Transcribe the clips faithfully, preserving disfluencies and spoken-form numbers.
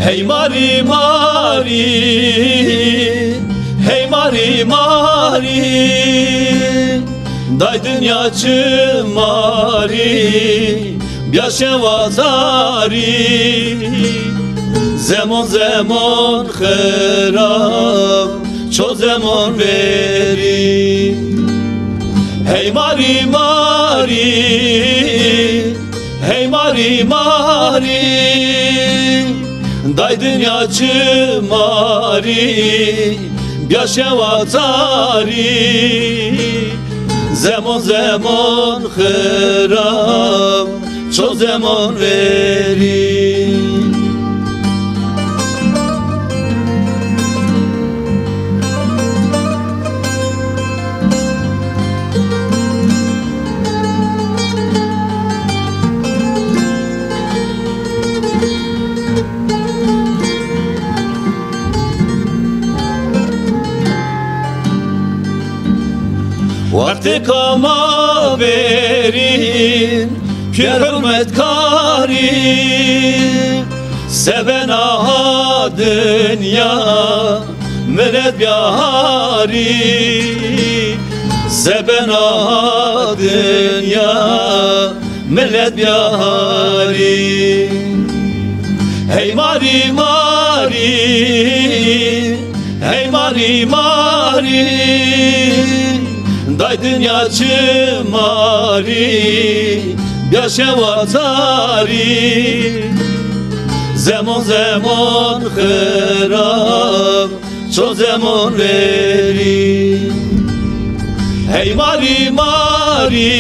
Hey marî marî, hey marî marî, day dinya çi marî, bîya şewa zarî. Zemon zemon xirab, ço zemon verî. Hey marî marî, hey marî marî, day dinya çi marî, bîya şewa zarî. Zemon zemon xirab, ço zemon verî. Wextêka ma verîn pî hurmetkarî, sebena ha dinya milet bîya harî, sebena ha dinya milet bîya harî. Hey marî marî, hey marî marî, day dinya çi marî, bîya şewa zarî. Zemon zemon xirab, ço zemon verî. Hey marî marî,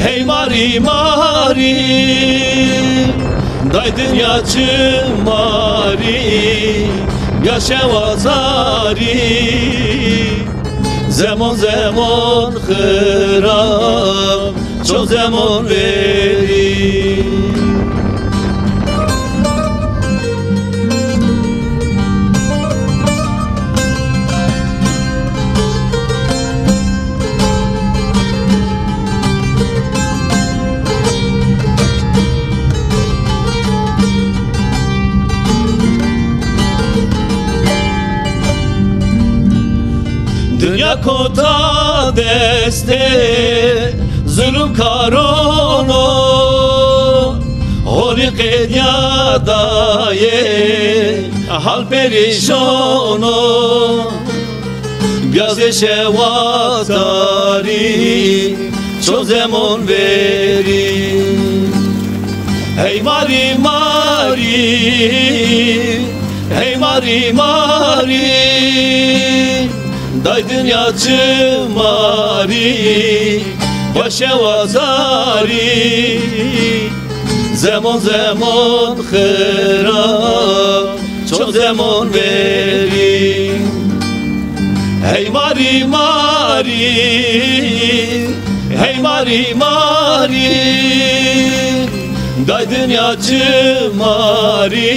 hey marî marî, day dinya çi marî, bîya şewa zarî. Zemon zemon xirab, ço zemon verî. Dinya kota destê zulumkaron o, holî qedîya dayê hal perîşon o. Bîya zê şewa tarî, ço zemon verî. Hey marî marî, hey marî marî, day dinya çi marî, bîya şewa zarî. Zemon zemon xirab, ço zemon verî. Hey marî marî, hey marî marî, day dinya çi marî,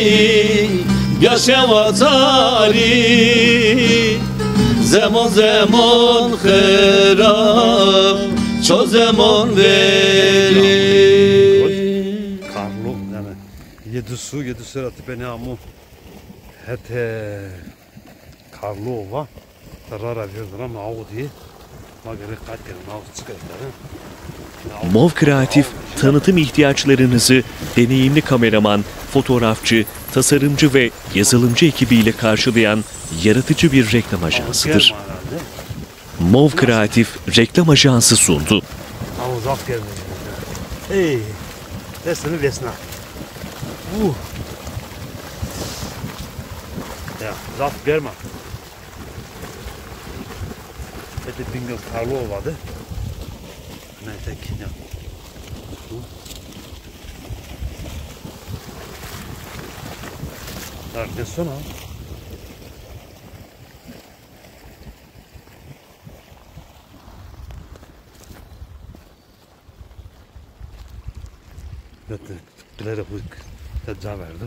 bîya şewa zarî. Zemon zemon xirab, ço zemon verî. Karlo, yanî Yedisu, Yedisu ra ti benî amo hetê Karlova, ti ra ra vêrdo ra ma aw dî, ma gerek qayt kerdî, ma aw çi kerdî. Mov Kreatif, tanıtım ihtiyaçlarınızı deneyimli kameraman, fotoğrafçı, tasarımcı ve yazılımcı ekibiyle karşılayan yaratıcı bir reklam ajansıdır. Mov Kreatif Reklam Ajansı sundu. Aw zaf germ o. Ey, destini vesna. Uh. Ya, zaf germ a. Hetê Bingöl Karlova de. Ne tek ya. Dar de sona. Hetê, bilerek bu te ca verdi.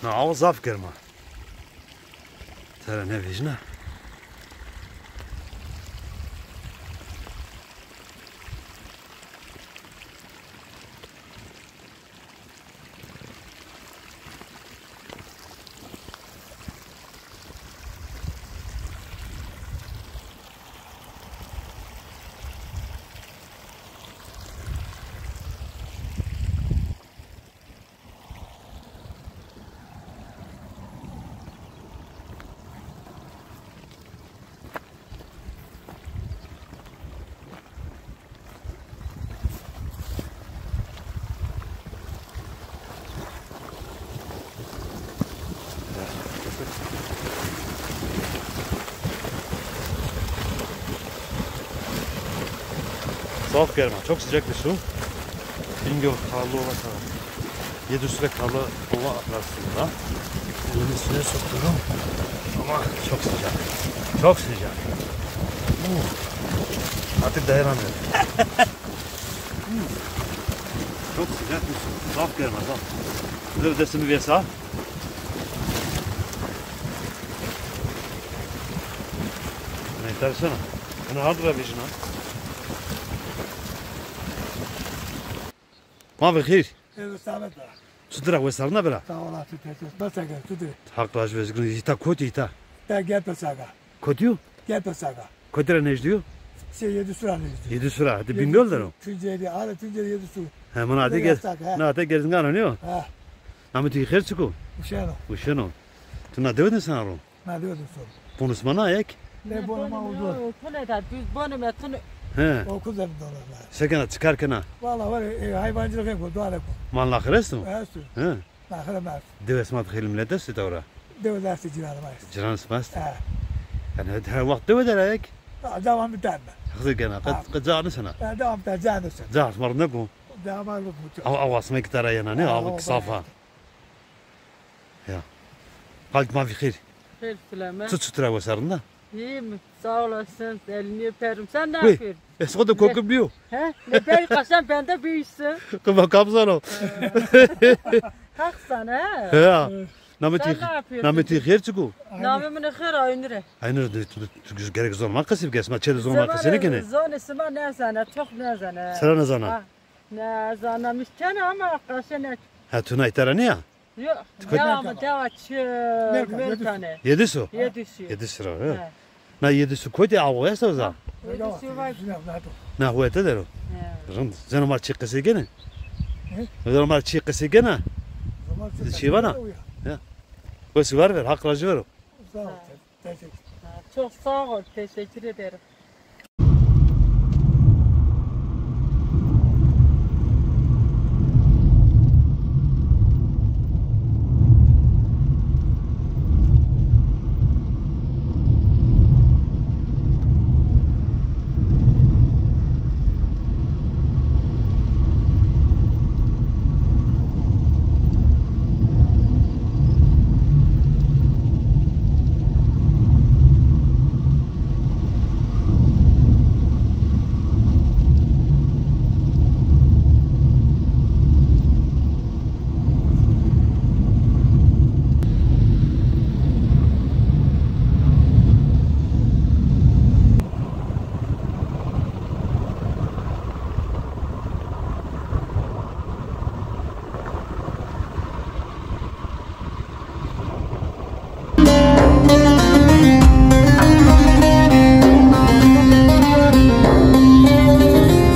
Na awa zaf germ a. Tera nêvejîna. Zaf germ a, çok sıcak bir su. Bingöl Karlı Ova tarafı. Yedi Süre Karlı Ova arasında. Elimi suya sokuyorum. Ama çok sıcak. Çok sıcak. Uf. Artık dayanamıyorum. Uf. Çok sıcak bir su. Zaf germ a, zaf. Burada bir de simit yesa. Ne tersana. Ana hardi ra vejîna. Ma bi xêr. Ê, selamet be. Çutir a, wesarna bira? Sağ ol, tu teşekkür. Bes eke, çutir. Haq raj vejgin, îta kotî îta? Te Gepe Saga. Kotî yo? Gepe Saga. Kotî ra nejdî yo? Şey, Yedi Süre ra nejdî. Yedi Süre, hadi Bingöl der o. Tunceli, ara Tunceli Yedi Süre. He, mana ade gez. Na ate Gerzingan o, nîyo? Ha. Namê tu xêr çik o? Uşeno. Uşeno. Tu na dewe de sana ro? Na dewe de sor. Bonus mana ek? Ne bonus ma oldu? Tune da düz bonus me tune. He. Okul da dolar. Sekena, çıkar kena. Valla var, e, hayvancılık yapıyor, doğal yapıyor. Mal naxir esto? Esto. He. Naxir mi esto. Dewe sima xeylê millet esto tewra? Dewe de esto, ciran ma esto. Ciran sima esto. He. Yani her, her wext dewe der ek? Ha, devam biter mi? Hızır gena, qe, qe canı sana. Ha, devam biter, canı sana. Canı sima ne ko? Devam biter. Ama awa sima ki tara yena ne? Ha, awa ki safa. Ya. Halk ma vî xêr. Xêr fileme. Tu çutir a, wesarna? İyiyim, sağ olasın. Elini öperim. Sen ne yapıyorsun? Ez xo de kokim nîyo. He? Ne bey kaşan bende büyüsün. Kıma kapsano. Kalksan ha. Ya. Namê tu, namê tu xêr çik o? Namê min xêr Aynur e. Aynur, tu, tu, tu gerek zon ma qesî bikes, ma çê de zon ma qesî nêkenê. Zon sima nezana, çok nezana. Sera nezana? Ha. Nezana, mi kena ama kaşe ne. Ha, tu na îta ra nîya? Yok, dewa mı, dewa çi, Melkane. Yedisu? Yedisu. Yedisu ra, ha. He. Na Yedisu kotî awo esto za? Yedisu var. Na huete der o. He. Rind. Zeno ma çi qesey gene? He? Zeno ma çi qesey gene? Çi vana? Ya. Wesî ver ver, Haq rajî vero. Sağ ol. Teşekkür. Ha, çok sağ ol, teşekkür ederim.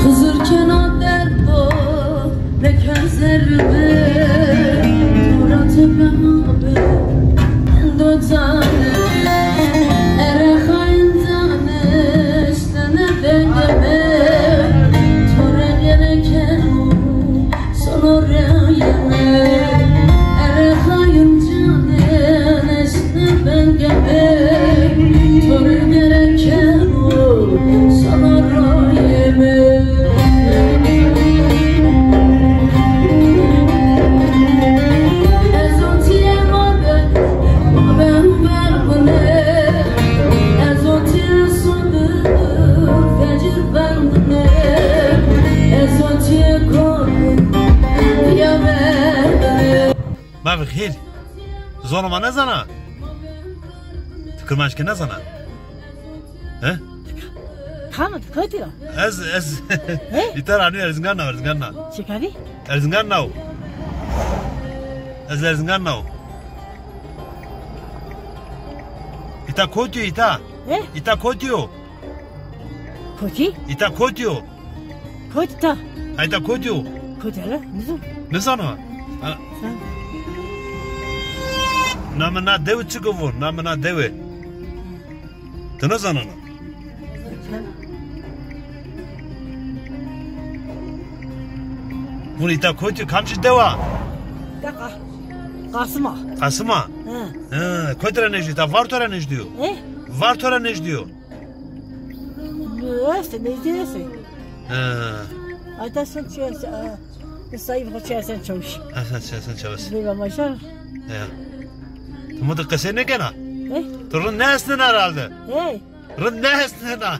Xizir kena derdo, mekan zerrime, to ra tepe ma bi, endo cane, ere xayin cane, sene dengeme, to ra gereken o. Sono reyene, ere xayim cane, nesne bengeme, to ra gereken o, sono reyeme. Ez o tiye ma be, ma be ver bine, ez o tiye sodu, fecir bendine, ez o tiye Ma bi xêr. Zonê ma nêzana? Ti kirmanckî nêzana? He? Kam o, ti kotî yo? Ez, ez. He? Îta ra nîyo, Erzingan na, Erzingan na. Çi kavî? Erzingan na o. Ez Erzingan na o. Îta kotî yo, îta. He? Îta kotî yo? Kotî? Îta kotî yo? Kotî ta? Ay, îta kotî yo? Kotî hele, nizon. Nizano? Ha. Sen. Namê na dewe çik o vûn? Namê na dewe. Ti nizanena? Vûn îta kotî, kamcî dewa? Ka-, Qasima. Qasima? He. He, kotî ra nejdî, îta Varto ra nejdî yo. He? Varto ra nejdî yo. Estê, nezdî estê. He. Ayta son çi estê, e, sayî xo çi Esen Çawuş. Esen, Esen Çawuş. Bêva maşa. He. Ti mi de qesey nêkena? He? Ti rind nêesnena herhalde. He. Rind nêesnena.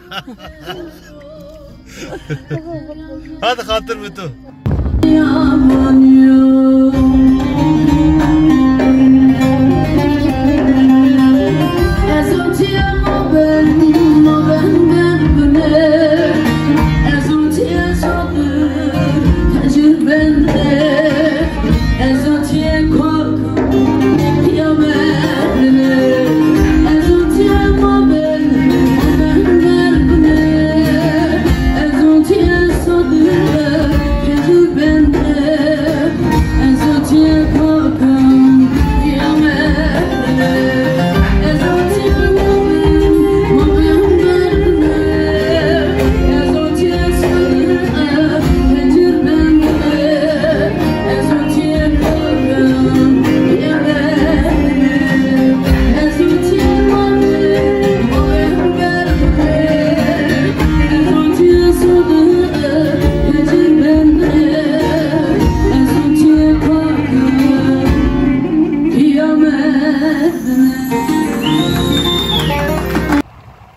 Hadi xatir bi tu.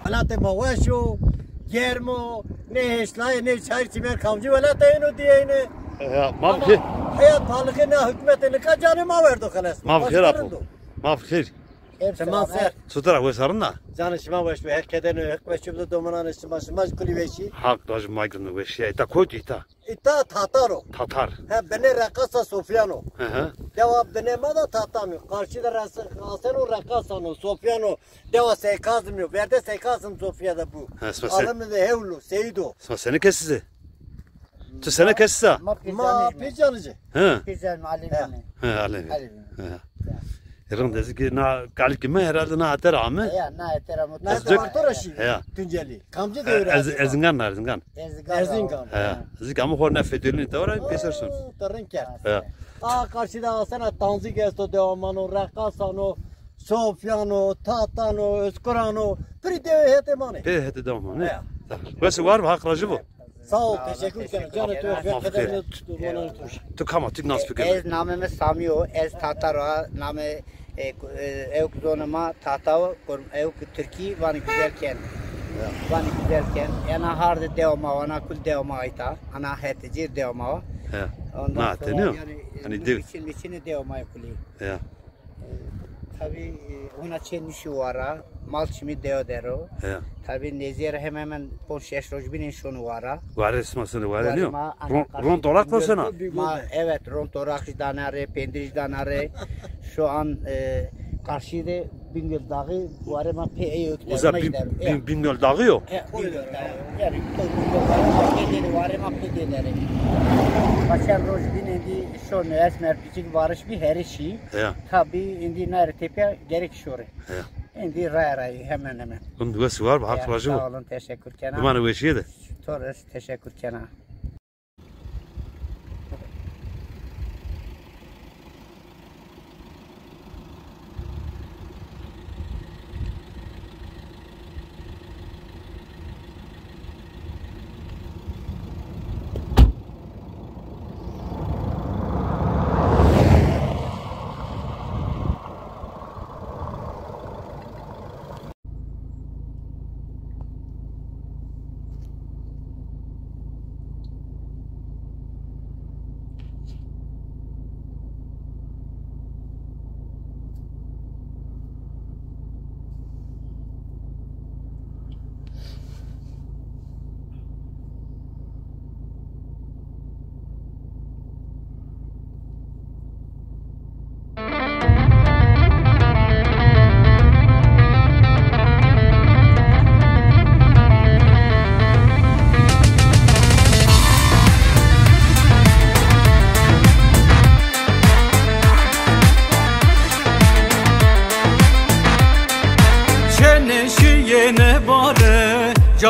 Welatê ma weş o, germ o, nê hêşlayê, nê çayir çimer, kamcî welat ê ino dîyeyne. Ya, ma bi xêr. Heyat pahalixê na hukmetê nika canê ma werdo xeles. Ma bi xêr apo. Ma bi xêr. Sema ser. Çutir a, wes a, rind a? Canê şima weş be, Heq kedeno, Heq weşî bido domananê şima, şima jî kulî weşî. Haq dajî ma girno weşî. Îta kotî îta? Îta Tatar o. Tatar. He, binê reqasa Sofyan o. Hı hı. Dewa binê ma da Tatan o. Qarşî de res-, aseno reqasan o, Sofyan o. Dewa Seykazim yo. Verde Seykazim Sofya de bu. He, sima se- Alimi de Hewlo, Seyîd o. Sima senî kesî se? Tu senî kesî se? Ma pî canî. He. Pî canî, Alevî. He, Alevî. Alevî. He. Rind, ez kî na kalikî mi herhalde na hetera ame. Ya, na hetera mi. Na hetera to ra şî. Ya. Tuncelî. Kamcî de. Erzingan na, Erzingan. Erzingan. Erzingan. Ya. Ez kî ame xo na Fedolînî de ora pêser son. To rind kerd. Ya. A qarşî de asena tanzîk esto, dewa ma no, reqasan o, Sofyan o, Tatan o, Özkuran o. Pirî dewe hetê ma nê. Pirî hetê dewa ma nê. Ya. Wes û war be, Haq rajî bo. Sağ ol, teşekkür ederim. Canê to, Heq kedeno, domananê to. Tu kam a, tu nas bike. Ez namê mi Samî yo, ez Tatar a, namê, e, e, ewk zonê ma Tata o, kur-, ewk Tirkî vanê Güzelkent. Vanê Güzelkent. Ena hardê dewa ma, ana kul dewa ma ayta. Ana hetê cêr dewa ma. He. Ondan sonra, yanî, e, miçin, miçinê dewa ma kulî. Ya. E, tabî, e, hona çê nişî wara, mal çimî deyo der o. Ya. Tabî nêzîye ra hemen hemen ponc şeş roj bînên şonî wara. Ware sima senî, ware nîyo? Ron, ron toraq to sena? Ma, evet, ron toraq jî dana rê, pendir jî dana rê. Şu an, e, karşî de Bingöl Dağı, ware ma pê ey ökte. Uza Bin-, Bin-, Bingöl Dağı yo? E, Bingöl Dağı. Yanî, Bingöl Dağı, pê dêrê, ware ma pê dêrê. Paşen roj bînên dî şonî, esmer piçik varış bî herişî. Ya. Tabî, îndî nayre tepîya gerek şorê. Ya. Îndî raya rayî hemen hemen. Hum, wes û war be, Haq rajî bo. Sağ olun, teşekkür kena. Bimanê weşîye de. To rê teşekkür kena.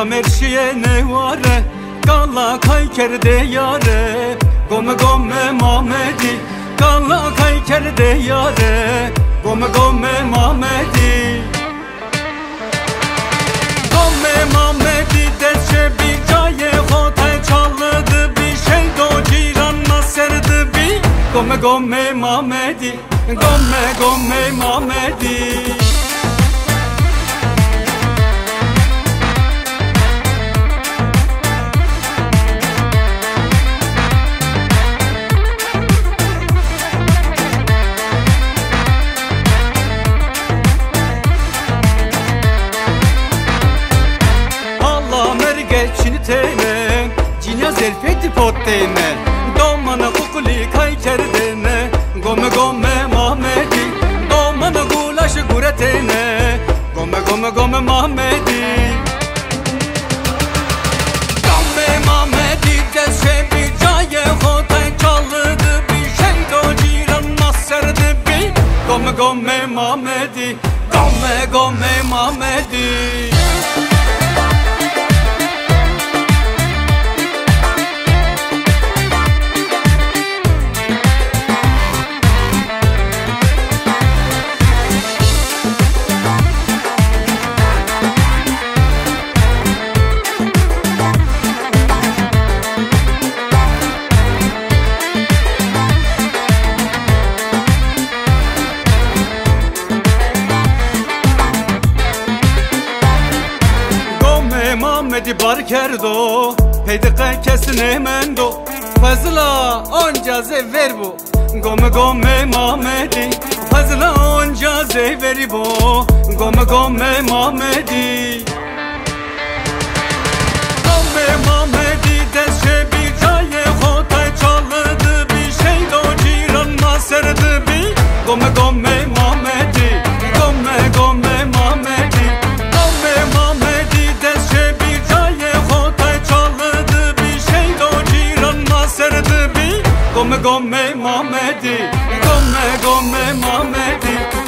Merşîye nêware, kala kay kerde yare. Gome gome Mamedî, kala kay kerde yare. Gome gome Mamedî. Gome Mamedî dest çe bî, cayê xo tay çali di bî, şeydo cîran ma ser di bî. Gome gome Mamedî, gome gome Mamedî. Hala merge çinitêne, cînya zerfetî potêne. Domana ququlî kay kerdêne, gome gome Mamedî. Domana gulaş guretêne, gome gome gome Mamedî. Gome Mamedî dest çe bî, cayê xo tay çali di bî, şeydo cîran ma ser di bî. Gome gome Mamedî, gome gome Mamedî. Gome Mamedî bar kerdo, peydiqe kes nêmendo. Fezla onca zê ver bo. Gome gome Mamedî, Fezla onca zê verî bo. Gome gome Mamedî. Gome Mamedî dest çe bî, cayê xo tay çali di bî, şeydo cîran ma ser di bî. Gome gome Mamedî, gome gome Mamedî. Gome Mamedî dest çe bî, cayê xo tay çali di bî, şeydo cîran ma ser di bî. Gome gome Mamedî, gome gome Mamedî.